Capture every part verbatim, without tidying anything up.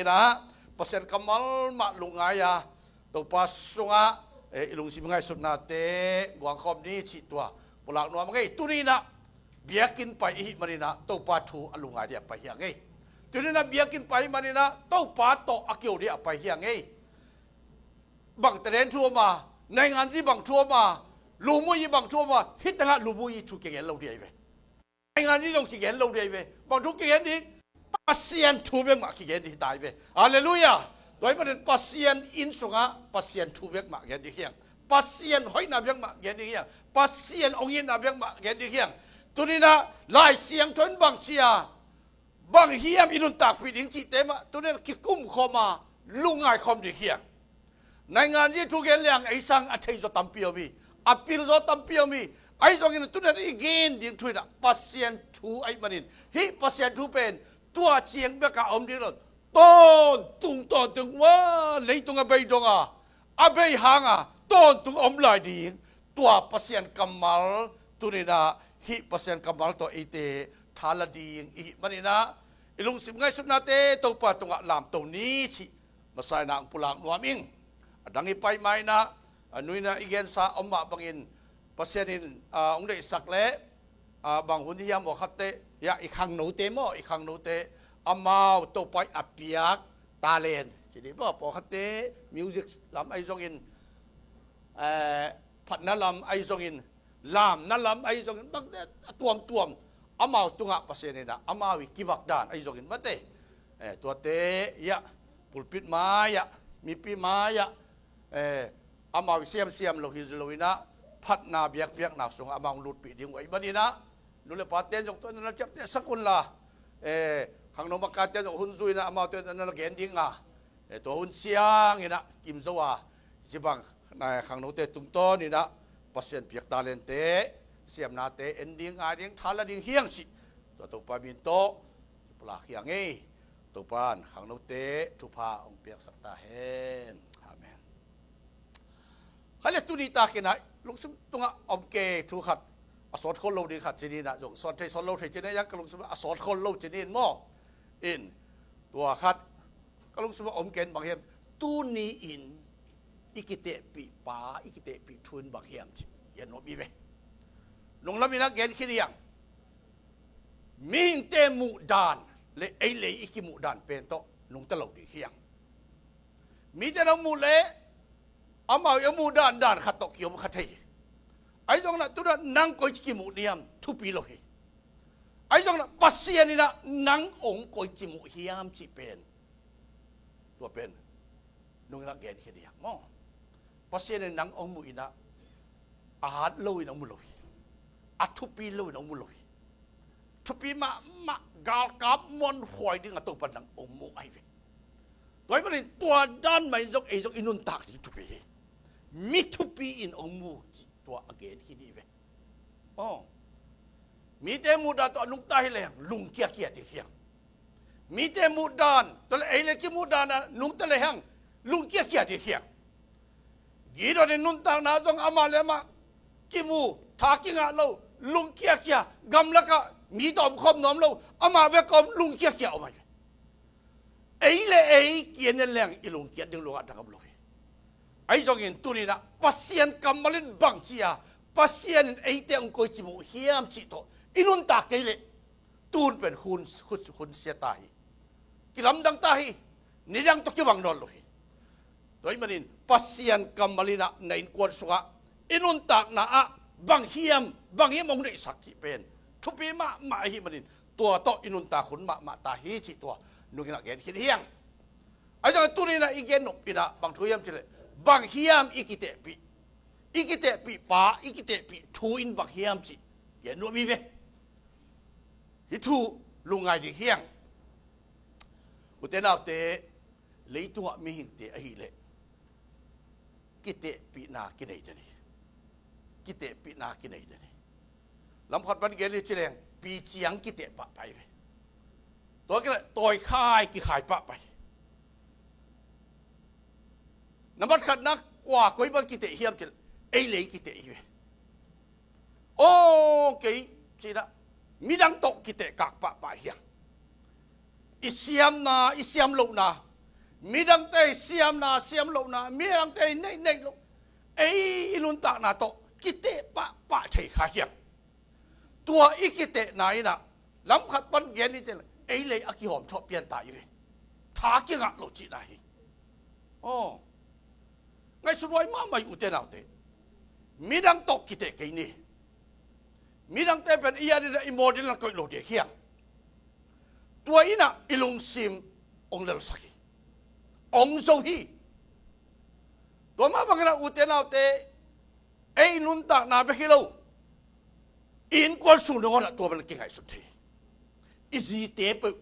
Inah Pasian kammal mah lungngai a, Topa sungah, eh, i lungsim ngaihsutnate guangkhawm ni cih tua pulak nuam ngei. Tuni inah biakinn pai ihih maninah Topa thu a lungngai dih a pai hiang ei. Tuni inah biakinn pai maninah Topa tawh a kio dih a pai hiang ei. Bang talent thu om a, nainganzi bang thu om a, lumui bang thu om a, hih tangah lumui thu kigen lo dih ahi ve. Nainganzi zong kigen lo dih ahi ve. Bang thu kigen dih? Pasian thu bek mah kigen dih hi ta ahi ve. Halleluiah. Tua ahih manin Pasian inn sungah Pasian thu bek mah gen dih hiang. Pasian hoihna bek mah gen dih hiang. Pasian hong itna bek mah gen dih hiang. Tuni inah Lai Siangtho in bang ci a, bang hiam i nuntakpih ding cihte mah tuni inah kikum khawm a, lungngai khawm dih hiang. Nainganzi thu gen leng ei sang a thei zaw tampi om hi, a pil zaw tampi om hi. Ahi zongin tuni inah i gen ding thu inah Pasian thu ahih manin, hih Pasian thu pen tua ciang bek a om ding lo. Tawntung, tawntung, wa, leitung a bei dong a, a bei hang a, tawntung om lai ding. Tua Pasian kammal tuni inah hih Pasian kammal tawh eite thala ding ihih maninah i lungsim ngaihsutnate Topa tungah lamto ni cih masa inah hong pulak nuam ing. A dang i pai ma inah, a, nu inah i gensa om mah bangin Pasian in, a, hong deihsak leh, a, bang hun hiam aw khatte, ya, i khangnote maw, i khangnote amau Topa in a piak talent ci dih maw, pawlkhatte music lam ahi zongin, eh, phatna lam ahi zongin, lamna lam ahi zongin, bang a tuamtuam amau tungah Pasian inah amau i kivak dan ahi zongin mate, eh, tuate, ya, pulpit mai-ah, mipi mai-ah, eh, amau i siamsiam lo hi lo inah phatna biakpiakna sungah amau hong lutpih ding uh ahih maninah nu le pate in zong tua na na ciaptehsak unla, eh, khangno makaite in zong hun zui inah amaute na na gen ding a, eh, tua hun ciang inah kim zo a, zibang, eh, khangnote tungtawn inah Pasian piak talente, siamnate en ding, ngai ding, thala ding hiang cih tua Topa min tawh kipulak hiang ei. Topa in khangnote thupha hong piaksak ta hen. Amen. Kha le tuni takin ah lungsim tungah om kei thu khat, a sawt khol lo ding khat ci ni inah, zong sawt thei sawt lo thei ci ni inah, ka lungsim a sawt khol lo ci ni in maw. In tua khat ka lungsim a om kei in bang hiam, tuni in i kitehpih pa, i kitehpih thu in bang hiam cih gen nuam hi ve. Nunglam inah gen khin hiang. Mihingte muhdan le ei le ei i kimuhdan pen tawh nungta lo ding hiang. Mite nang muh leh amau i a muhdan dan khat tawh kiom kha thei hi. Ahi zongin ah tu inah nang koici kimuh hiam thupi lo hi. Ahi zongin ah Pasian inah nang hong koici muh hiam cih pen tua pen nung inah gen khin hiang maw. Pasian in nang hong muh inah a hat lo in hong mu lo hi. A thupi lo in hong mu lo hi. Thupi mahmah, galkap muanhuai ding a Topa in nang hong muh ahi ve. Tua ahih manin tua dan mah in zong ei zong i nuntak ding thupi hi. Mi thupi in hong mu cih tua a gen khin hi ve. Aw. Mite muhdan tawh a nungta hi lehang lungkiakia ding hiang. Mite muhdan tawh le ei le kimuhdan a nungta lehang lungkiakia ding hiang. Gideon in nuntakna zong amah le amah kimu, tha kingah lo, lungkiakia, gamlakah mi tawh omkhawm nuam lo, amah bek a om, lungkiakia om ahi ve. Ei le ei ki-en en leng i lungkiat ding lungah dang om lo hi. Ahi zongin tuni inah Pasian kammal in bang ci a, Pasian in eite hong koici muh hiam cih tawh i nuntak kei leh tun pen hun, hun, hun sia ta hi. Kilamdang ta hi. Nidang tawh kibang nawn lo hi. Tua ahih manin Pasian kammal inah na innkuan sungah i nuntakna ah bang hiam, bang hiam hong deihsak cih pen thupi mahmah ahih manin tua tawh i nuntak hun mahmah ta hi cih tua nung inah gen khin hiang. Ahi zongin tuni inah i gen nop inah bang thu hiam cih leh, bang hiam i kitehpih, i kitehpih pa, i kitehpih thu in bang hiam cih gen nuam hi ve. Hih thu lungngai ding hiang. Ute naute, leitungah mihingte ahih leh kitehpihna kinei den hi. Kitehpihna kinei den hi. Lam khat pan gen hi ci leng, piciang kiteh pahpah hi ve. Tua kileh tawikhai kikhai pahpah hi. Nambat khatna, kua koi bang kiteh hiam cih leh ei le ei kiteh hi ve. Aw, kei ci inah midang tawh kiteh kak pahpah hiang. I siamna, i siam lohna, Midangte i siamna siam lohna, midangte i neih neih loh, ei i nuntakna tawh kiteh pahpah thei kha hiam? Tua i kitehna in ah lam khat pan gen i cih leh ei lei a kihawmthawh pian ta i ve. Tha kingah lo cihna hi. Aw. Ngaihsuthuai mahmah hi ute naute. Midang tawh kiteh kei ni. Midangte pen i adin ah i mawk ding la koih lo ding hiam? Tua in ah i lungsim hong lelsak hi. Hong zo hi. Tua mah bangin ah ute naute, ei i nuntakna bek hi lo, i innkuan sung nangawn ah tua bel kingaihsun thei hi. I zite peuh,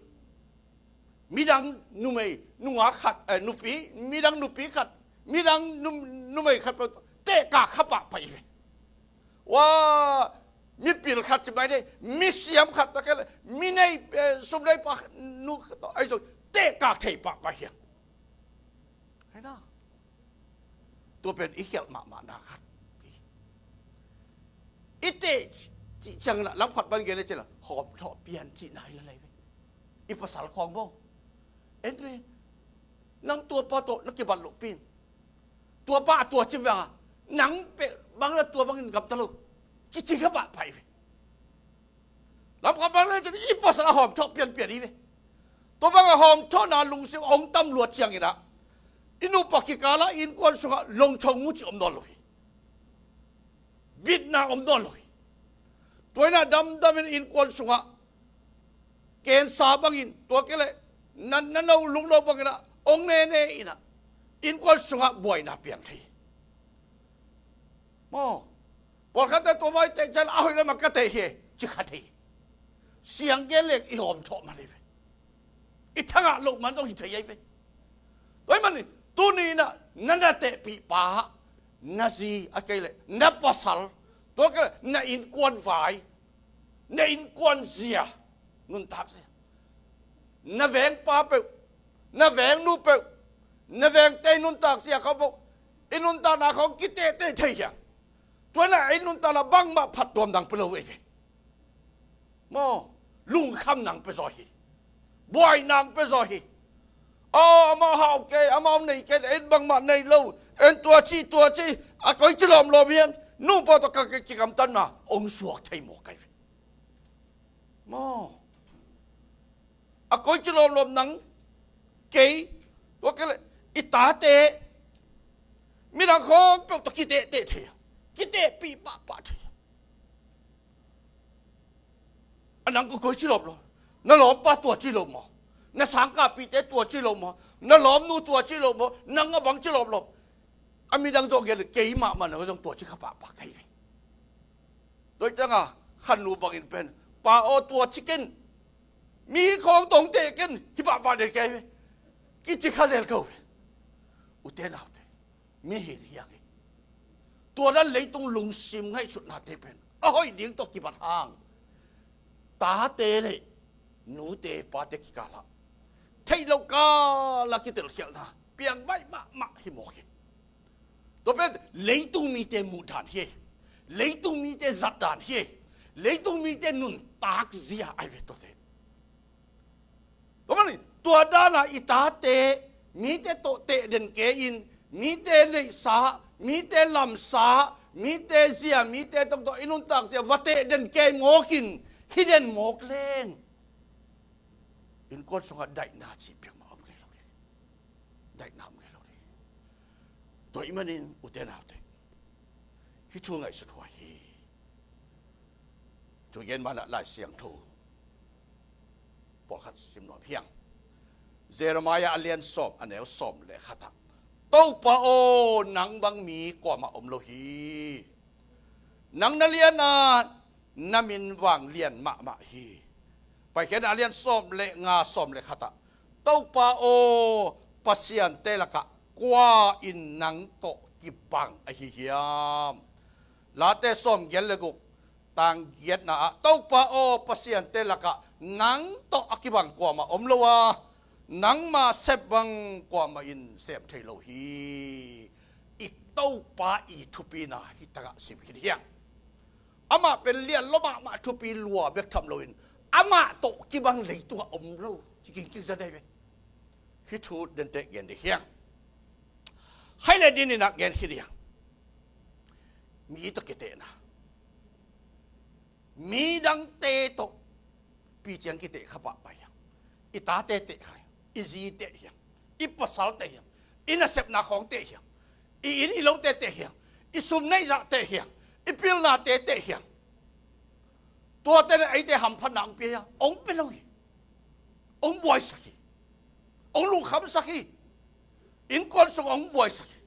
midang numei nungak khat, eh, nupi, midang nupi khat, midang num-, numei khat peuh tehkak kha pahpah i ve. Wa, mipil khat ci mai dei, misiam khat ta kei leh, mi nei, eh, sum nei pa nu khat tawh, ahi zong tehkak thei pahpah hiam? Hai na. Tua pen i khialh mahmahna khat. I teh cih ciangin ah lam khat pan gen le cih leh hawmthawh pian cihna hi la lei ve. I pasal khawng bo. En ve. Nang tua pa tawh na kibat lohpi in, tua pa a tua ci vang a, nang peuh bang la tua bangin gamta lo, kici kha pahpah i ve. Lam khat bang le cin i pasal a hawmthawh pianpian i ve. Tua bang a hawmthawhna lungsim hong tam luat ciangin ah i nupa kikal ah i innkuan sungah longchong mu cih om nawn lo hi. Bitna om nawn lo hi. Tua in ah damdam in innkuan sungah kensa bangin, tua kei leh na, na no lungno bangin ah hong nene in ah innkuan sungah buaina piang thei hi. Maw, pawlkhatte tua mai teh ciang a hoih lam ah ka teh hi ci kha thei hi. Siang gen leng i hawmthawh man hi ve. I thangah loh man zong hi thei ahi ve. Tua ahih manin tuni in ah na na tehpih pa, na zi a kei leh na pasal, tua kei leh na innkuan vai, na innkuan zia, nuntak zia, na vengpa peuh, na vengnu peuh, na vengte i nuntak zia khawng peuh, i nuntakna khawng kitehteh thei hiam? Tua in ah i nuntakna bangmah phattuam nang pia lo ei ve. Maw, lungkham nang pia zaw hi. Buai nang pia zaw hi. Aw, amau hau kei, amau nei kei, en bangmah nei lo, en tua ci, tua ci, a koi ci lawmlawm hiam? Nupa tawh ka, ka kigamtatna hong suak thei mawk ahi ve. Maw, a koi ci lawmlawm nang, kei, tua kei leh i tate, midang khawng peuh tawh kitehteh thei a, kitehpih pahpah thei a. A nang ko koi ci lawmlawm? Na lawmpa tua ci lo maw? Na sangkahpihte tua ci lo maw? Na lawmnu tua ci lo maw? Nang a bang ci lawmlawm? A midang zong gen leh kei mahmah na zong tua ci kha pahpah ka hi ve. Tua ciangin khannu bangin pen, pa aw tua ci ken, mi khawng tawh hong teh ken, hi pahpah den ka hi ve, kici kha zel ko ve. Ute naute, mihing hi hang hi. Tua dan leitung lungsim ngaihsutnate pen a hoih ding tawh kibat hang, tate le nute pate kikal ah theih loh kal ah kitelkhialhna piang baih mahmah hi mawk hi. Tua pen leitung mite muh dan hi. Leitung mite zat dan hi. Leitung mite nuntak zia ahi ve tuate. Tua manin tua dan a i tate mite tawh teh den kei in, mite neihsa, mite lamsa, mite zia, mite tawh tawh i nuntak zia va teh den kei mawk in, hi den mawk leng innkuan sungah daihna cih piang mah om ngei lo ding. Daihna om ngei lo ding. Tua ahih manin ute naute, hih thu ngaihsut huai hi. Thu gen ma-in ah Lai Siangtho pawlkhat sim nuam hi hang. Jeremiah a lian sawm, a neu sawm le khat ah, Topa aw, nang bang mi kuamah om lo hi. Nang na lian a, na min vang lian mahmah hi. Paikhiatna a lian sawm le nga, sawm le khat ah, Topa aw, pasiante lakah kua in nang tawh kibang ahi hiam? Late sawm giat le guk, tang giatna ah, Topa aw, pasiante lakah nang tawh a kibang kuamah om lo a, nangma sep bang kuamah in sem thei lo hi. I Topa i thupina hih takah sim khin hi hang. Amah pen lian lua mahmah, thupi lua bek tham loin, amah tawh kibang leitungah om lo ci kingkik zia nei ve. Hih thu dente gen dih hiang. Hai le din inah gen hi dih hiang. Mi tawh kitehna. Midangte tawh piciang kiteh kha pahpah hiang. I tate teh kha hiang. I zi teh hiang. I pasal teh hiang. I nasepna khawng teh hiang. I inn i lote teh hiang. I sum neih zah teh hiang. I pilnate teh hiang. Tuate na eite hamphatna hong pia hiang. Hong pia lo hi. Hong buaisak hi. Hong lungkhamsak hi. Innkuan sung hong buaisak hi.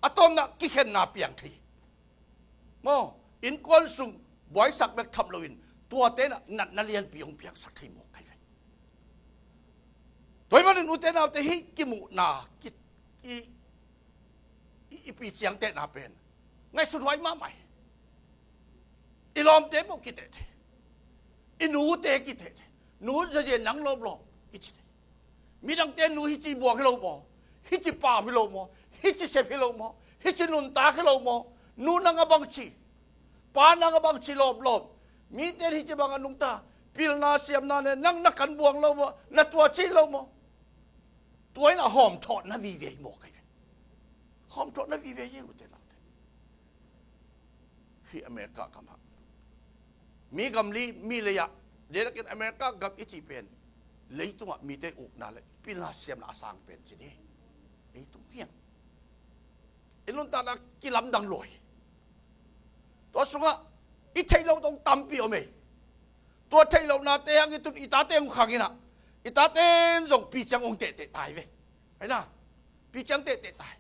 A tawpna kikhenna piang thei hi. Maw, innkuan sung buaisak bek tham loin tuate na natna lianpi hong piangsak thei mawk kai ve. Tua ahih manin ute naute hih kimuhna ki, ki, i, i piciangtehna pen ngaihsut huai mahmah hi. I lawmte peuh kiteh thei. I nute kiteh thei. Nu zazie nang lawmlawm kici thei. Midangte nu hici buang hi lo maw? Hici pau hi lo maw? Hici sep hi lo maw? Hici nuntak hi lo maw? Nu nang a bangci, pa nang a bangci lawmlawm. Mite hici bang a nungta pilna siamna ne nang na kan buang lo maw? Na tuaci lo maw? Tua inah hawmthawhna vive hi mawk kai ve. Hawmthawhna vive hi ute naute. Hih America gamah mi gam li mi lei ah, leilak in America gam i cih pen leitungah mite ukna le pilna siamna a sang pen ci ni. Leitung hiang. I nuntakna kilamdang lua hi. Tua sungah i theih loh tawh tampi om ei. Tua theih lohnate hang i tun i tate hong khang inah i tate in zong piciang hong tehteh tai ve. Aina, piciang tehteh tai.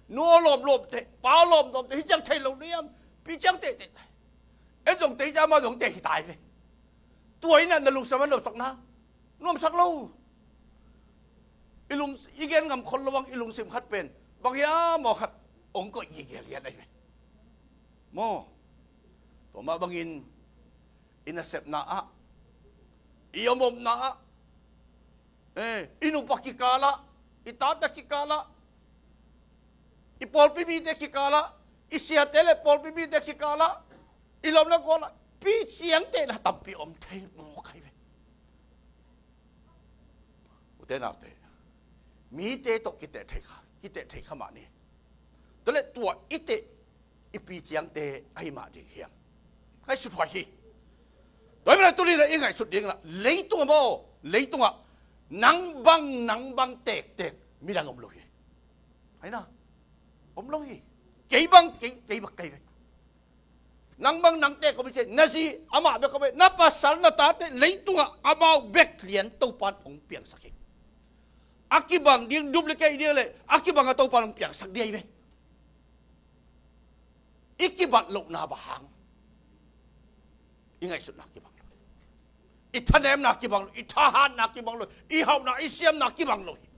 Nu aw lawmlawmte, pa aw lawmlawmte, hih ciang thei lo na hiam? Piciang tehteh tai. En zong tei ciang amau zong teh hi tai ve. Tua inah na lungsim a nuamsak na, nuamsak lo. I lung, i gen ngam khol lo bang i lungsim khat pen bang hiam maw khat hong koih gige lian ai ve. Maw, tua mah bangin i nasepna ah, i omomna ah, eh, i nupa kikalah, i tate kikalah, i pawlpi mite kikalah, i siate le pawlpi mite kikalah, i lawm le gual ah piciangtehna tampi om thei mawk ai ve. Ute naute, mite tawh kiteh thei kha, kiteh thei kha mah ni. Tua le tua i teh i piciangte ahi mah ding hiam? Ngaihsut huai hi. Tua hi manin tuni-in i ngaihsut ding lah leitungah maw, leitungah nang bang, nang bang tektek midang om lo hi. Aina, om lo hi. Kei bang, kei, kei bang, kei bang. Nang bang nang tek om hi ci, na zi amah bek om hi, na pasal na tate leitungah amau bek lian Topan hong piangsak hi. A kibang ding duplicate ding le a kibang a Topan hong piangsak ding hi ve. I kibat lohna bang hang? I ngaihsutna kibang lo. I thanemna kibang lo. I thahatna kibang lo. I hauhna, i siamna kibang lo hi.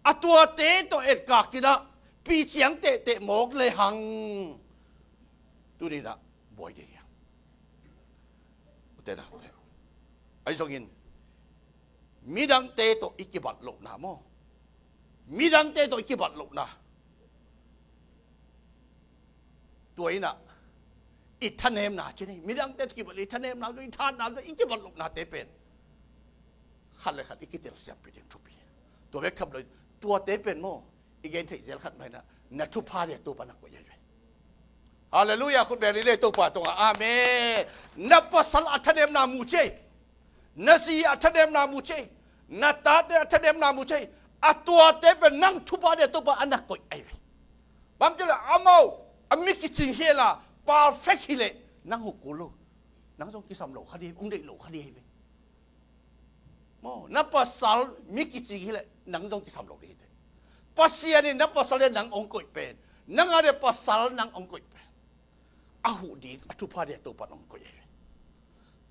A tuate tawh etkak inah piciang tehteh mawk le hang, tuni-in ah buai ding hiam? Ute naute, ahi zongin midangte tawh i kibat lohna maw, midangte tawh i kibat lohna, tua inah i thanemna ci ni, midangte tawh kibat i thanemna, i thahatna, i kibat lohnate pen khat le khat i kitelsiampih ding thupi. Tua bek tham lo, tuate pen maw, i gen theih zel khat mah inah na thupha ding a Topa na koih ai ve. Halleluiah, khut beng dih le Topa tungah. Amen. Na pasal a thanemna mu ci ei. Na zi a thanemna mu ci ei. Na tate a thanemna mu ci ei. A tuate pen nang thupha ding a Topa a na koih ai ve. Bang ci le amau a mi kicing hi a, perfect hi leh nang huh kul lo. Nang zong kisam lo kha ding, hong deih lo kha ding hi ve. Maw, na pasal mi kicing hi leh nang zong kisam lo ding hi te. Pasian in na pasal le nang hong koih pen, nang a le pasal nang hong koih pen, a huh ding, a thupha ding a Topa in hong koih hi ve.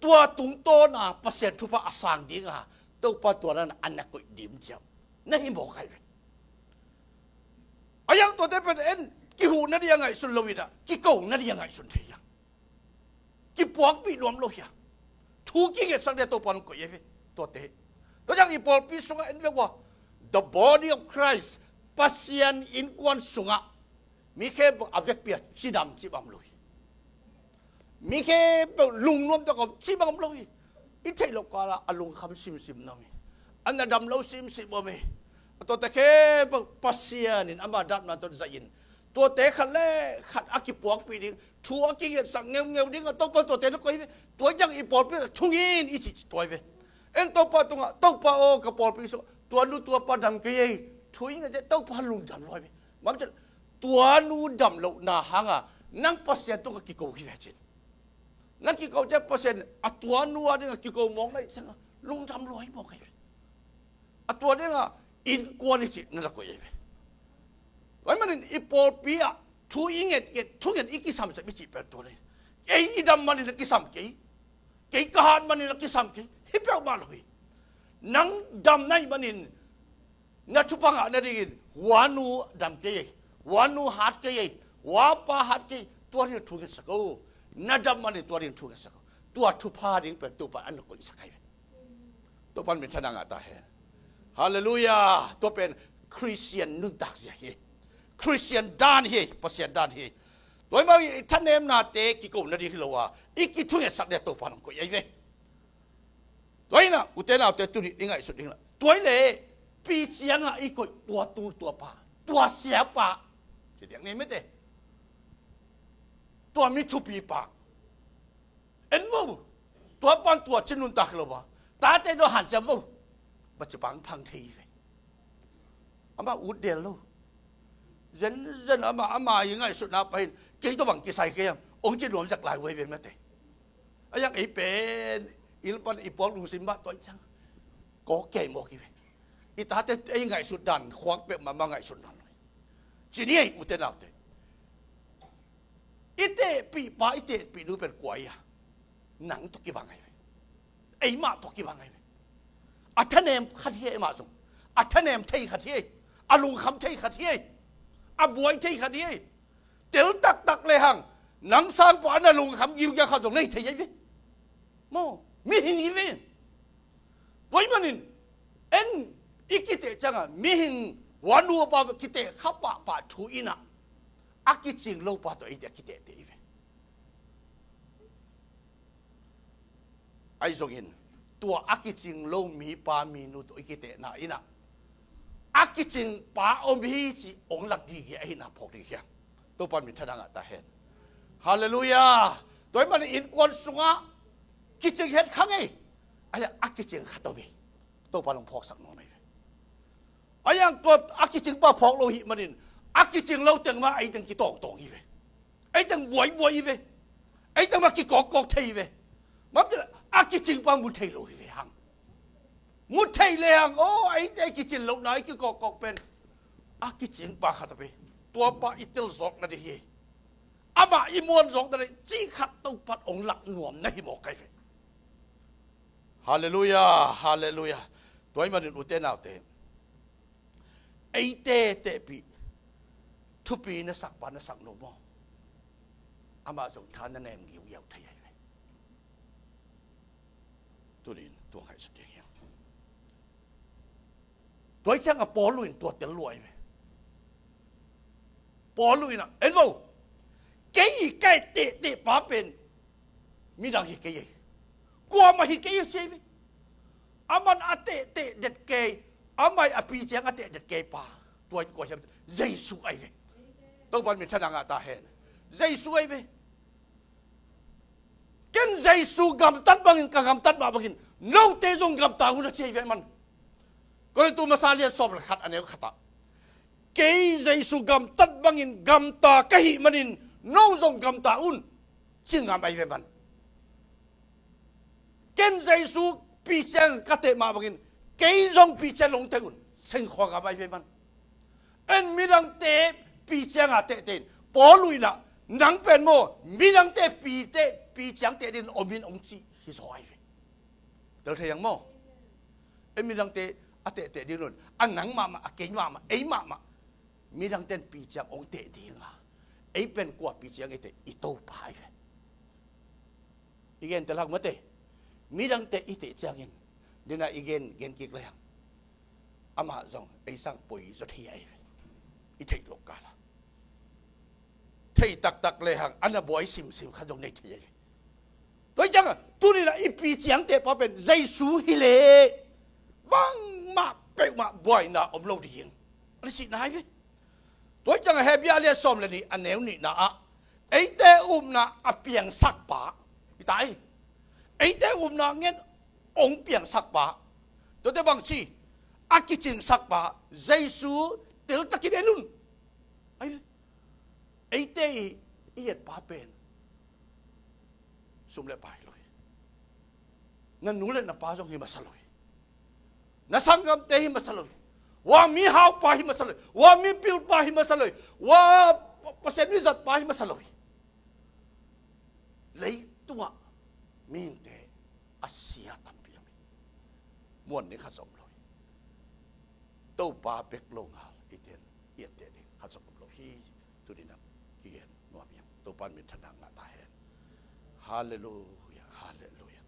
Tua tungtawna Pasian thupha a sang dinga Topa tua na a na koih dim diam na hi mawk ai ve. A yang tuate pen en kihuhna ding a ngaihsun lo inah kikona ding a ngaihsun thei hiang. Kipuakpih nuam lo hiang. Thu kingetsak ding a Topa in hong koih ai ve. Tuate, tua ciang i pawlpi sungah en ve ua, the body of Christ, Pasian innkuan sungah mi khempeuh a vekpi a cidam cih bang om lo hi. Mi khempeuh lungnuam tak om cih bang om lo hi. I theih loh kalah a lungkham simsim na om hi. A na dam lo simsim om hi. A tuate khempeuh Pasian in ama datna tawh zahin, tuate khat le khat a kipuakpih ding, thu a kingetsak ngeungeu ding a, Topa tuate na koih hi ve. Tua ciang i pawlpi ah thungin i cih tua hi ve. En Topa tungah, Topa aw, ka pawlpi sungah tua nu tua pa dam kei ei, thu i nget ciang Topa lungdam lua hi ve. Bang ci, tua nu dam lohna hanga nang Pasian tungah kiko hi ve cin. Na kiko ciang Pasian a tua nu a dingah kiko mawk na hih ciangah lungdam lua hi mawk hi ve. A tua dingah innkuan i cih na na koih hi ve. Tua ahih manin i pawlpi ah thu i ngetnget, thunget i kisamsam i cih pen tua hi. Kei i dam manin a kisam kei, kei ka hat manin a kisam kei, hi peuhmah lo hi. Nang dam na hih manin na thupha ngah nadingin, hua nu dam kei ei, hua nu hat kei ei, hua pa hat kei ei, tua dingin thu ngetsak o. Na dam manin tua dingin thu ngetsak o. Tua thupha ding pen Topa in a na koihsak hi ve. Topa in minthanna ngah ta hen. Halleluiah. Tua pen Khristian nuntak zia hi. Khristian dan hi, Pasian dan hi. Tua ahih manin i thanemnate kiko nading hi lo a, i kithungetsak ding a Topa in hong koih ahi ve. Tua hi-in ah, ute naute, tuni i ngaihsut ding lah, tua hi leh pi ciangah i koih tua tu tua pa, tua siapa, ci diak ni mete, tua mi thupipa, en vo. Tua pan tua ci nuntak lo a, tate dawh hanciam vo, va ci pang phang thei ve. Amah ut del lo. Zenzen amah, amah i ngaihsutna pai in, kei tawh bang kisai kei hiam, hong ci nuam zek lai uh hi ve mate. A iang ei pen, i lungpan i puak lungsim mah tua hi ciang, kawk kei mawk hi ve. I tate ei ngaihsut dan khuak peuhmah mah ngaihsut dan lo hi. Ci ni ei, ute naute. I tehpihpa, i tehpihnu pen kua hi a? Nang tawh kibang ahi ve. Eimah tawh kibang ahi ve. A thanem khat hi ei, amah zong a thanem thei khat hi ei. A lungkham thei khat hi ei. A buai thei khat hi ei. Tel taktak lehang, nang sangpa a na lungkham gilkial khat zong nei thei ahi ve. Maw, mihing hi ve. Tua ahih manin, en, i kiteh ciangah mihing, hua nu a pa kiteh kha pahpah thu in ah, a kicing lopa tawh eite a kitehteh hi ve. Ahi zongin, tua a kicing lo mipa minu tawh i kitehna in ah, a kicing pa om hi cih hong lak gige ahihna phawk ding hi hang. Topa in minthanna ngah ta hen. Halleluiah. Tua ahih manin innkuan sungah kicing het kha ngei. A iang a kicing khat om hi. Topa in hong phawksak nuam ahi ve. A iang tua a kicingpa phawk lo ahih manin, a kicing lo teng mah ei teng kitawngtawng hi ve. Ei teng buaibuai hi ve. Ei teng mah kikawkkawk thei hi ve. Bang ci leh a kicingpa mu thei lo hi ve hang. Mu thei lehang, aw, eite kicin lohna i kikawkkawk pen a kicingpa khat a pi, tuapa i tel zawk nading hi. Amah i muan zawk nading cih khat Topa in hong lak nuam na hi mawk ahi ve. Halleluiah, halleluiah. Tua ahih manin ute naute, eite tehpih, thupi na sakpa na saknu maw, amah zong tha na nem giugiau thei ahi ve. Tuni in tua ngaihsut ding hi hang. Tua hi ciangah Paul in tua tel lua ahi ve. Paul in ah, en vo, kei ka tehtehpa pen midang hi kei ei. Kuamah hi kei ei ci ahi ve. Aman a tehteh det kei, amah a pi ciang a tehteh det kei pa, tua in kua hiam? Jesu ahi ve. Topa in minthanna ngah ta hen. Jesu ahi ve. Ken Jesu gamtat bangin, ka gamtat mah bangin note zong gamta un, a ci ahi ve aman. Korintu masa lian sawm le khat, a neu khat ah, kei Jesu gamtat bangin gamta ka hih manin no zong gamta un, ci ngam ahi ve aman. Ken Jesu pi ciang ka teh mah bangin kei zong pi ciang hong teh un, sengkhua ngam ahi ve aman. En, midangte pi cianga tehteh in, Paul in ah, nang pen maw midangte pi teh, pi ciang teh dingin om in, hong cih hi zaw ahi ve. Tel thei hang maw? En, midangte a tehteh dingin, a nang mahmah, a kei mahmah, ei mahmah, midangte in pi ciang hong teh dinga, ei pen kua pi ciang i teh? I Topa ahi ve. I gen tel hang mate. Midangte i teh ciangin, dena i gen, gen kik lehang, amah zong ei sang poi zaw thei ahi ve. I theih loh kala thei taktak lehang a na buai simsim khat zong nei thei ahi ve. Tua hi ciangah tuni in ah i pi ciangtehpa pen Jesu hi leh, bangmah peuhmah buaina om lo ding a na sihna hi ve. Tua hi ciangah Hebru a lian sawm le nih a neu nihna ah eite upna a piangsak pa hi ta hi. Eite upna ngen hong piangsak pa, tuate bang ci, a kicingsak pa Jesu teltakin en un. Ai, eite i, i etpa pen sum le pai lo hi. Na nu le na pa zong hi masa lo hi. Na sanggamte hi masa lo hi. Wa mi haupa hi masa lo hi. Wa mi pilpa hi masa lo hi. Wa Pasian mi zatpa hi masa lo hi. Leitungah mihingte a sia tampi om hi. Muan ding khat zong om lo hi. Topa bek lo ngal i ten i etteh ding khat zong om lo hi. Tuninah kigen nuam hiam? Topa in minthanna ngah ta hen. Halleluia, halleluia.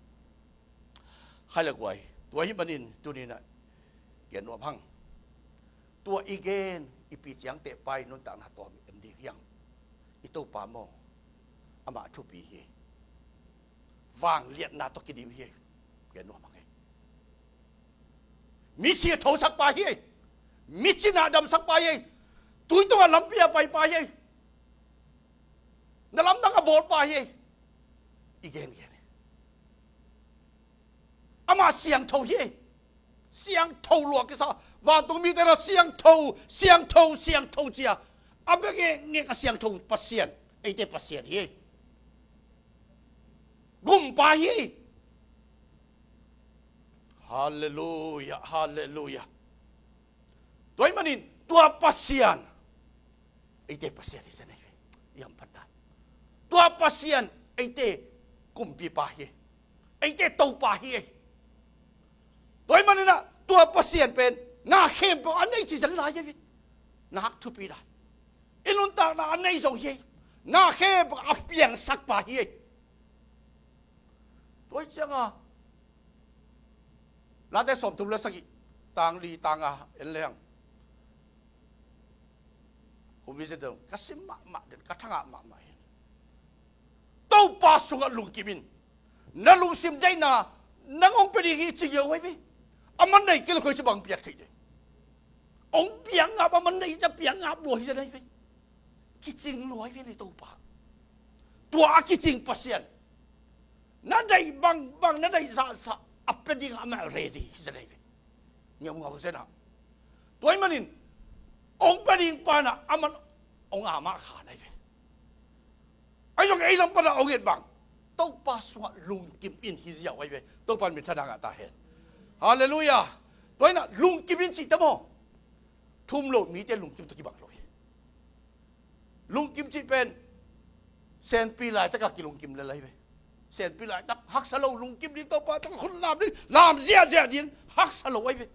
Khai le guai, tua hih manin tuninah gen nuam hang. Tua i gen i pi ciangteh pa i nuntakna tawm en ding hiam? I Topa maw, amah thupi hi. Vangliatna tawh kidim hi. Gen nuam hang hi. Mi sia thosak pa hi. Mi cina damsak pa hi. Tui tungah lampi a pai pa hi. Na lamdang a bawl pa hi. I gen gen hi. Amah siangtho hi. Siangtho lua kisa. Vantung mite na siangtho, siangtho, siangtho cia a bia ngekngek a siangtho Pasian, eite Pasian hi. Gumpa hi. Halleluia, halleluia. Tua hih manin tua Pasian eite Pasian hi zen ahi ve. I hamphatna, tua Pasian eite kumpipa hi. Eite Topa hi. Tua hih maninah tua Pasian pen na khempeuh a nei ci zen lai ahi ve. Na hak thupi lai. I nuntakna a nei zong hi. Na khempeuh a piangsak pa hi. Tua hi cianga Late sawmthum le sagih, tang li tang a en leng, hong visit deuh ka sim mahmah den, ka thangah mahmah hi. Topa sungah lungkim in. Na lungsim deihna nang hong pia ding hi ci ngeu ahi ve. A man nei kei lo khoi ci bang piak theih ding. Hong piak ngap a man nei ci a piak ngap lua hi zen ahi ve. Kicing lua hi ve ni Topa. Tua a kicing Pasian na deih bangbang, na deih zahzah a pia ding amah ready hi zen ahi ve. Ngiamngau zenah tua hih manin hong pia ding panah aman hong amah khan ahi ve. Ahi zong ei lam panah hong et bang Topa sungah lungkim in hi ziau ahi ve. Topa in minthanna ngah ta hen. Halleluia. Tua hinah lungkim in cihte maw, thum lo mite lungkim tawh kibang lo hi. Lungkim cih pen senpi laitakah kilungkim lel ahi ve. Senpi laitak haksa lo, lungkim ding, Topa tawh khut lam ding, lam ziahziah ding haksa lo ahi ve.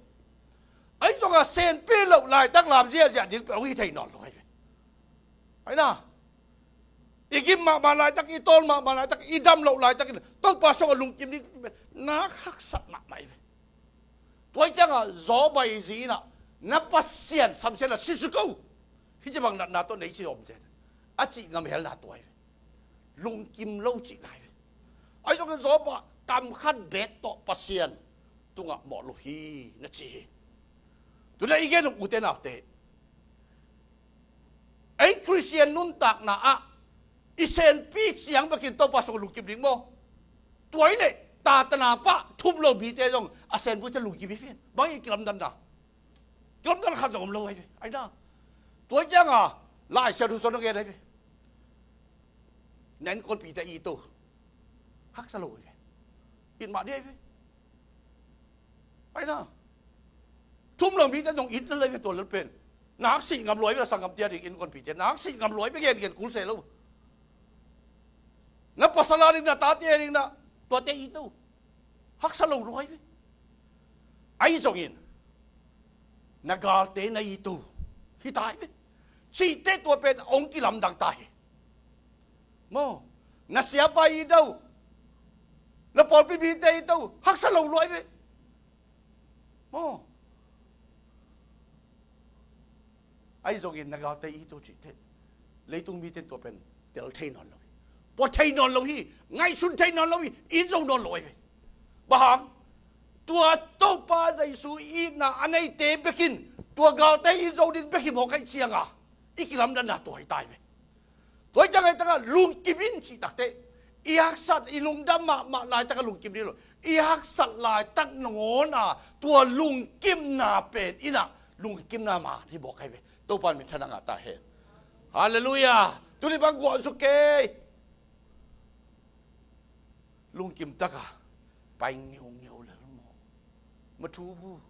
Ahi zongah senpi lo laitak lam ziahziah ding pen hong hi thei nawn lo ahi ve. Ahi na, i gim mahmah laitak, i tawl mahmah laitak, i dam loh laitakin Topa sungah lungkim ding pen nak haksat mahmah ahi ve. Tua hi ciangah Job a i zi inah na Pasian samsiatna sisuk o. Hih ci bang natna tawh nei ci om zen. A cih ngam helna tua hi ve. Lungkim lo cihna hi ve. Ahi zongin Job ah kam khat beek tawh Pasian tungah mawh lo hi na ci hi. Tuna i gen uh ute naute, ei Khristian nuntakna ah i senpi ciang bekin Topa sung lungkim ding maw? Tua hi leh tatana pah thum lo mite zong a senpuite lungkim hi pen bang i kilamdanna, kilamdan khat zong om lo ahi ve. Ahi na, tua hi cianga Lai Siangtho sung na gen ahi ve. Na innkuanpite i to haksa lo ahi ve. It mah ding ahi ve. Ahi na, thum lo mite nong it lel ahi ve tua lel pen. Na haksih ngam lo ahi ve, na sanggamte a ding, innkuanpite na haksih ngam lo ahi ve, gengen kul se lo. Na pasal a ding, na tate a ding, na tuate i to haksa lo lo ahi ve. Ahi zongin na galte na i to hi ta ahi ve. Cihte tua pen hong kilamdang ta hi. Maw, na siapa i to, na pawlpi mite i to haksa lo lo ahi ve. Maw, ahi zongin na galte i to cihte leitung mite in tua pen tel thei nawn lo hi. Pua thei nawn lo hi. Ngaihsun thei nawn lo hi. In zo nawn lo ahi ve. Bang hang? Tua Topa Jesu itna a neite bekin tua galte i zo ding bek hi mawk ahih cianga i kilamdanna tua hi ta hi ve. Tua hi cianga i takah lungkim in cih takte i haksat i lungdam mahmah laitakah lungkim ding lo. I haksat laitak nangawna tua lungkimna pen innah lungkimna man hi mawk ahi ve. Topa in minthanna ngah ta hen. Halleluiah. Tuni bang guah zu kei. Lungkim taka pai ngeungeu lel maw? Mathubu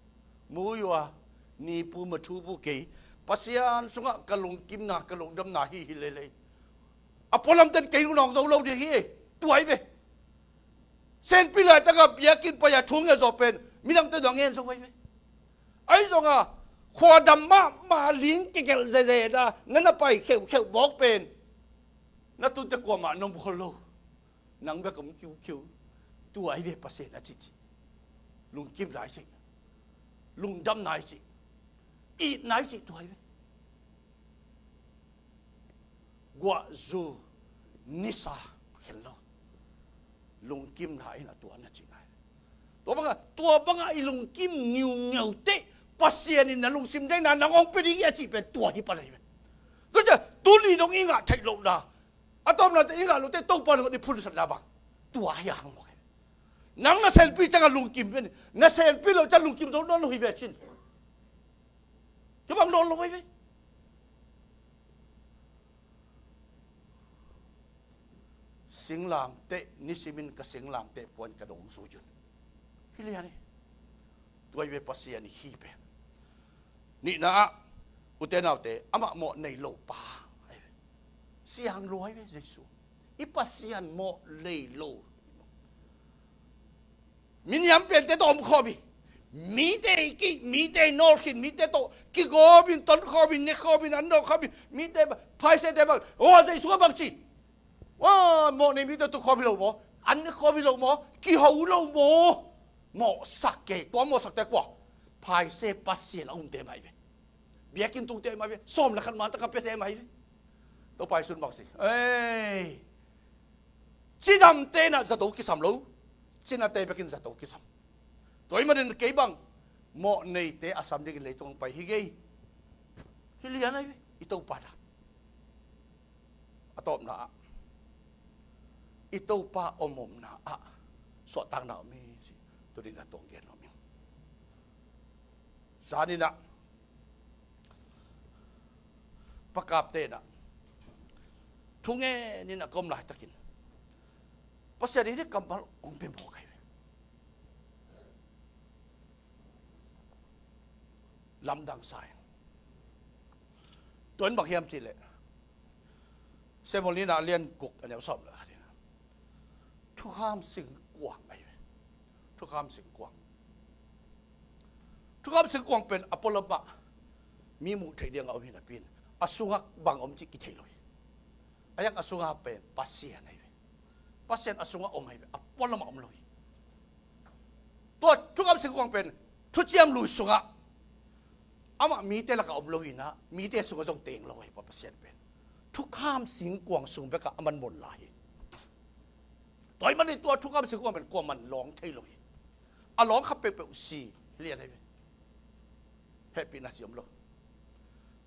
mu yua nipu mathubu kei Pasian sungah ka lungkimna ka lungdamna hi hi leilei. A pualamten kei nunawng zo lo ding hi. Tuai ve. Senpi laitaka biakinn pai-a thu ngen zawh pen midangte dong ngen zo ahi ve. Ahi zonga khuadam mahmah ling kekelh zezena na na pai kheuhkheuh bawk pen na tute kuamah na mukhol lo. Nang bek om kiukiu. Tua ahi ve Pasian a cihcih. Lungkimna i cih. Lungdamna i cih. Itna i cih tua ahi ve. Guahzu nisa khen lo. Lungkimna in a tua na cihna hi. Tua banga tua banga i lungkim ngiungeu teh Pasian in na lungsim deihna nang hong pia ding hi a cih pen tua hi pan ahi ve. Tua ciah tuni dong i ngah theih lohna a tawpna teh i ngah loh teh Topa nangawn i phunsatna bang tua hi a hang mawk hi. Nang na senpi cianga lungkim pen na senpi loh ciah lungkim zo nawn lo hi ve cin. Kibang nawn lo hi ve. Singlamteh nisimin ka singlamteh puan ka dong zui un. Hi lian hi. Tuai ve Pasian hi pen. Nihna ah ute naute amah mawh nei lo pa. Siang luai ve Jesu. I Pasian mawh nei lo. Miniam pente tawh om khawm hi. Mite i kih mite i nawlkhin mite tawh kigawmin tonkhawmin nekhawmin an dawhkhawmin mite phaisete bang aw Jesu a bang ci. Aw mawh nei mite tukhawm hi lo maw? An nekhawm hi lo maw? Kiho lo maw? Mawhsak kei tua mawhsakte kua? Phaise Pasian a umte mah hi ve. Biakinn tungte mah hi ve. Sawm le khat mantaka piate mah hi ve. Topa i sun bang si ei. Cidamte na zato kisam lo. Cinate bekin zato kisam. Tua i manin kei bang mawh neite a sam dingin leitung ang pai hi gei. Hi lian ahi ve i Topa dan. A tawpna ah i Topa omomna ah suahtakna om hi si. Tuninah tuang gen om hi. Zaninah pakapte inah thungen inah ka om laitakin Pasian in hih kammal hong pia mawk ahi ve. Lamdang sa in tua in bang hiam cihleh Samuel nihna a lian guk a neu sawm le khat inah thukham singkuang ahi ve. Thukham singkuang. Thukham singkuang pen a pualamah mi muh theih dinga om hi napi in a sungah bang om cih kithei lo hi. A yang a sungah pen Pasian ahi ve. Pasian a sungah om ahi ve. A pualamah om lo hi. Tua thukham singkuang pen thuciam lui sungah amah mite lakah om lo hinah mite sungah zong teng lo ahi pa Pasian pen thukham singkuang sung bekah a man mon lai hi. Tua hi manin tua thukham singkuang pen kuaman lawng thei lo hi. A lawng kha peuhpeuh si lian ahi ve. Hehpihna ci om lo.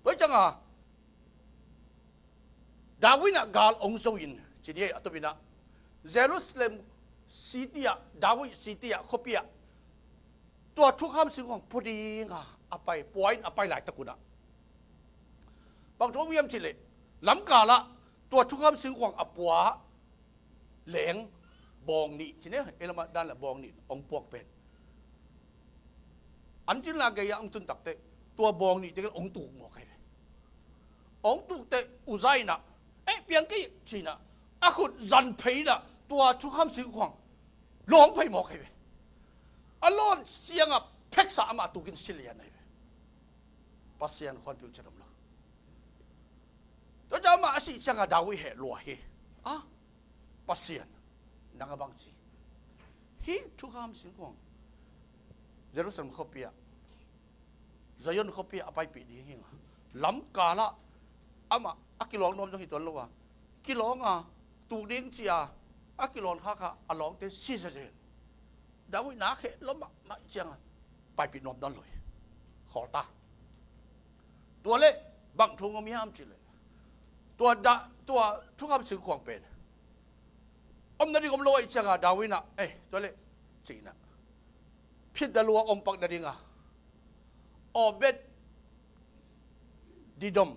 Tua hi cianga David inah gal ong zo in cini a tupinah Jerusalem city ah David city ah khuapi ah tua thukham singkuang pua dinga a pai pua in a pai laitak unah bang thu a wiam cihleh lamkalah tua thukham singkuang a pua leng bawng nih cine ei lamah dan le bawng nih ong puak pen an cinla gei-ah ong tun takteh tua bawng nih tengin ong tuk mawk ahi ve. Ong tukteh Uzziah inah eh piang kei cinah a khut zan phei inah tua thukham singkuang lawng phei mawk ahi ve. A lawn siangah pheksa amah tukin si lian ahi ve. Pasian khuanpi uh ciat om lo. Tua ciah amah a sih ciangah David heh lua hi. A Pasian nang a bang ci hih thukham singkuang Jerusalem khuapi ah Zion khuapi ah a paipih ding hinga lamkalah amah a kilawng nuam zong hi tuan lo a kilawnga tuk ding cia a kilawn khakha a lawngte si zazen. David na kheh lua mahmah ciangin paipih nuam nawn lo hi. Khawl ta. Tua leh bang thu hong om hiam cih leh, tua dah, tua thukham singkuang pen om nading om lo ahih ciangin David in ah, eh, tua leh cih in ah, phit dah lua om pak nading a, Obed Edom,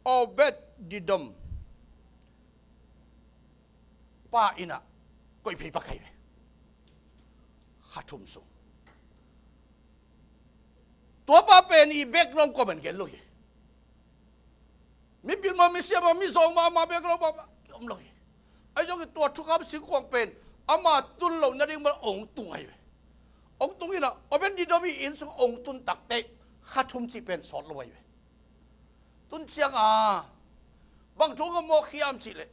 Obed Edom pa in ah koih phei pak hi ve. Kha thum sung. Tua pa pen i background kua mah in gen lo hi. Mipil mah, misiam mah, mizawng mah, mah background mah, mah om lo hi. Ahi zongin tua thukham singkuang pen ama tun loh nading mah hong tung ahi ve. Hong tung in ah, Obed Edom i inn sung hong tun takteh kha thum cih pen sawt lo ahi ve. Tun ciang a, bang thu hong om mawk hiam cih leh,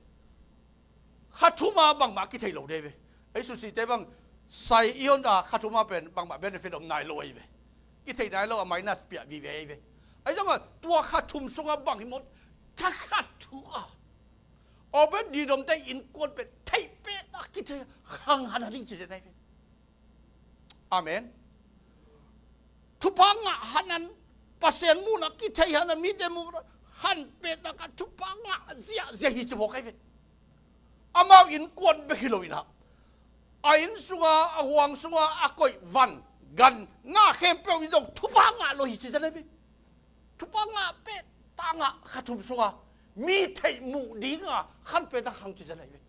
kha thum a bangmah kithei lo ding hi ve. Ei Suse te bang, sai i hon a kha thum a pen bangmah benefit om nai lo ahi ve. Kithei nai lo a, minus piah vive ahi ve. Ahi zongin tua kha thum sungah bang hi mawk, thakhat thu a, Obed Edom te innkuan pen theih peuhmah kithei, khang han a ding ci zen ahi ve. Amen. Thupha ngah hanan, Pasian muhna kithei hanan, mite muhna han peuhmah a thupha ngah ziahziah hi ci mawk ahi ve. Amau innkuan bek hi lo in ah, a inn sunga, a huang sunga a koih van gan nga khempeuh in zong thupha ngah lo hi ci zen ahi ve. Thupha ngah peuhmah a ngah kha thum sunga mi theih muh ding a han peuhmah a khang ci zen ahi ve.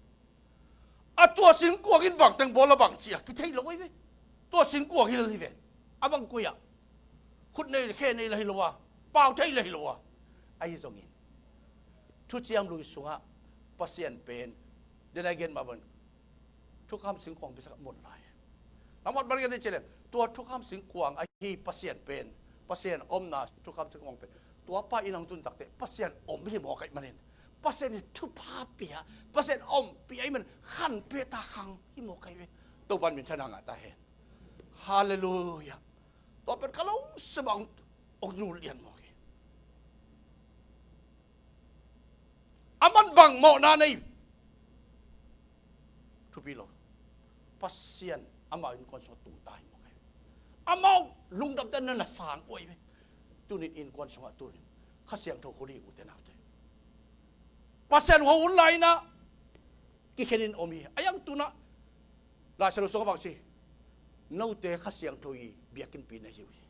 A tua singkuang in bangteng bawl a bang ci a kithei lo ahi ve. Tua singkuang hi lel hi ven. A bang koi ah, khut nei khe nei la hi lo a, pau thei la hi lo a. Ahi zongin Thuciam Lui sungah Pasian pen, den a i gen mah bang, thukham singkuang piaksak mun lai. Nang mat bang gen ni ci leng, tua thukham singkuang ahi Pasian pen, Pasian omna thukham singkuang pen, tua pa inn ah hong tun takteh Pasian om hi mawk ahih manin, Pasian in thupha pia, Pasian ompih ahih manin khan peuhmah a khang hi mawk ahi ve. Topa in minthanna ngah ta hen. Halleluiah. Tua pen ka lungsim ah hong, hong nul lian mawk hi. Aman bang mawhna nei, thupi lo. Pasian amau innkuan sungah tung ta hi mawk hi. Amau lungdamte na na sang uh ahi ve. Tunin innkuan sungah tunin Kha Siangtho holi, ute naute, Pasian hua hun lai-in ah kikhenin om hi. A iang tunah Lai Siangtho sungah bang ci, note Kha Siangtho i biakinnpi na hi uh hi.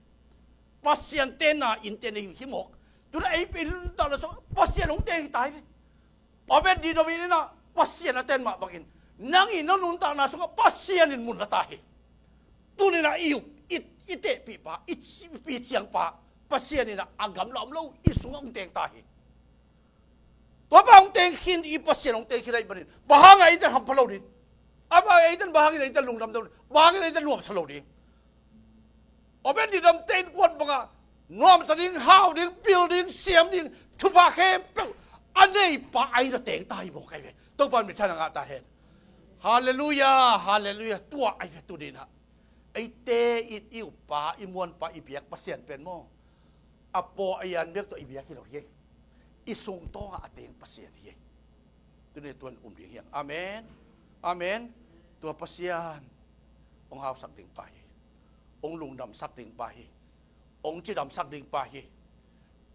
Pasian tenna innte na hi uh hi mawk. Tunah ei pen i nuntakna sungah Pasian hong teng hi ta hi ve. Obed Edom in ah Pasian a ten mah bangin, nang i na nuntakna sungah Pasian in mun la ta hi. Tunin ah i up, i, i tehpihpa, i ci-, i piciangpa Pasian in ah a gamla om lo i sungah hong teng ta hi. Tua pa hong teng khin, i Pasian hong teng khin ahih manin, bang hangin eite hampha lo ding? Amah eite bang hangin eite lungdam lo ding? Bang hangin eite nuamsa lo ding? Obed Edom te innkuan bangah nuamsa ding, hau ding, pil ding, siam ding, thupha khempeuh a neipa a inn ah teng ta hi mawk ahi ve. Topa in minthanna ngah ta hen. Halleluiah, halleluiah. Tua ahi ve tuninah eite in i uppa, i muanpa, i biak Pasian pen maw, a paw a yan bek tawh i biak hi lo hi ei. I sungtawngah a teng Pasian hi ei. Tuni tuan um ding hi hang. Amen. Amen. Tua Pasian hong hausak ding pa hi. Hong lungdamsak ding pa hi. Hong cidamsak ding pa hi.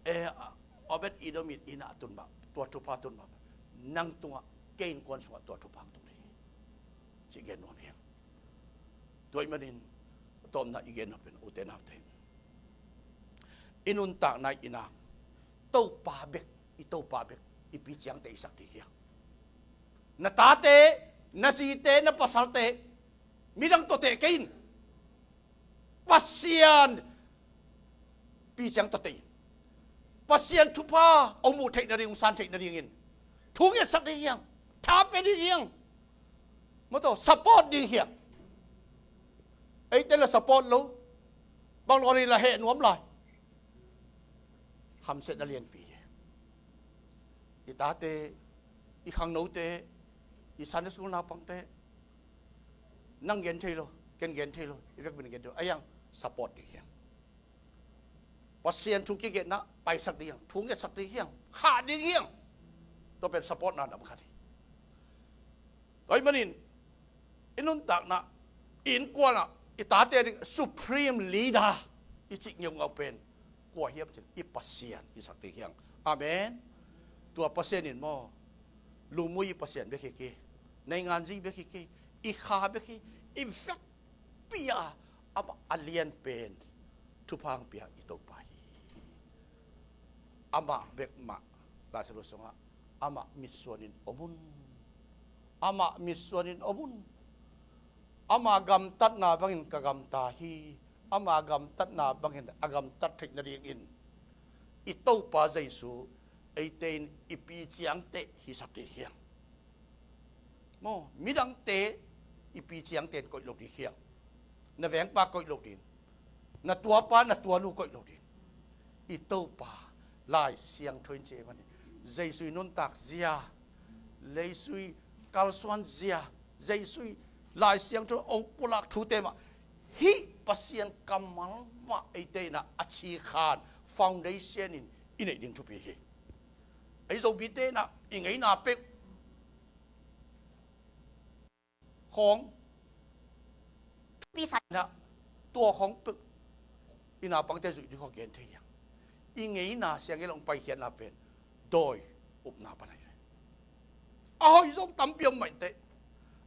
Eh, Obed Edom in inn ah a tun mah, tua thupha tun mah, nang tungah, kei innkuan sungah tua thupha hong tung ding hi, ci gen nuam hi hang. Tua ahih manin a tawpna i gen nuam pen, ute naute, i nuntakna i nak Topa bek, i Topa bek i piciangte i sak ding hi hang. Na tate, na zite, na pasalte midang tawh teh kei in. Pasian piciang tawh teh in. Pasian thupha hong muh theih nading, hong san theih nadingin thu ngetsak ding hi hang. Tha pia ding hi hang. Maw, tawh support ding hi hang. Eite la support lo, bang lo ding, la heh nuam lai. Hamsiatna lianpi hi. I tate, i khangnote, i Sunday school naupangte, nang gen thei lo, ken gen thei lo, i vekpi in gen thei lo, a iang support ding hi hang. Pasian thu kigetna paisak ding hi hang, thu ngetsak ding hi hang, khah ding hi hang. Tua pen supportna dam khat hi. Tua ahih manin i nuntakna innkuan ah i tate ding supreme leader i cih ngeungau pen kua hiam cih leh i Pasian hisak ding hi hang. Amen. Tua Pasian in maw, lungmuang i Pasian bek hi kei, nainganzi bek hi kei, i kha bek hi, i vekpi-a amah a lian pen thupha hong pia i Topa hi. Amah bek mah Laisiangtho sungah amah mitsuanin om un. Amah mitsuanin om un. Ama gamtatna bangin ka gamta hi. Ama gamtatna bangin a gamtat theih nadingin i Topa Jesu eite in i pi ciangteh hisak ding hi hang. Maw, midangte i pi ciangteh in koih lo ding hi hang. Na vengpa koih lo ding, na tuapa na tuanu koih lo ding. I Topa Lai Siangtho in ci ahih manin Jesu i nuntak zia, Jesu i kalsuan zia, Jesu i Lai Siangtho hong pulak thute mah hih Pasian kammal mah eite in ah a cikhan foundation in i neih ding thupi hi. Ei Zomite in ah i ngeina peuh khawng thupi sa in ah, tua khawng peuh i naupangte zuih ding khawng gen thei hi hang. I ngeina siang i long paikhiatna pen dawi upna pan ahi ve. A hoih zong tampi om mah inteh.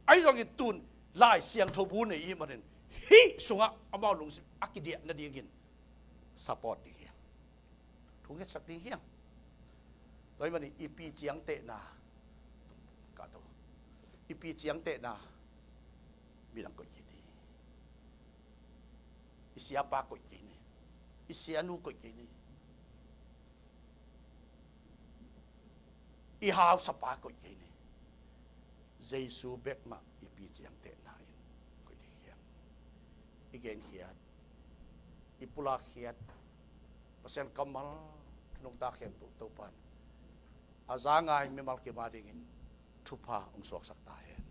Ahi zongin tun Lai Siangtho bu nei i hih manin hih sungah amau lungsim a kidiah nadingin support ding hi hang. Thu ngetsak ding hi hang. Tua ahih manin i pi ciangtehna, ka to, i pi ciangtehna midang koih kei ni. I siapa koih kei ni. I sianu koih kei ni. I hausapa koih kei ni. Jesu bek mah i pi ciangtehna in koih ding hi hang. I genkhiat, i pulakkhiat Pasian kammal nungta khempeuh Topa in a za ngai mimal kim a dingin thupha hong suaksak ta hen.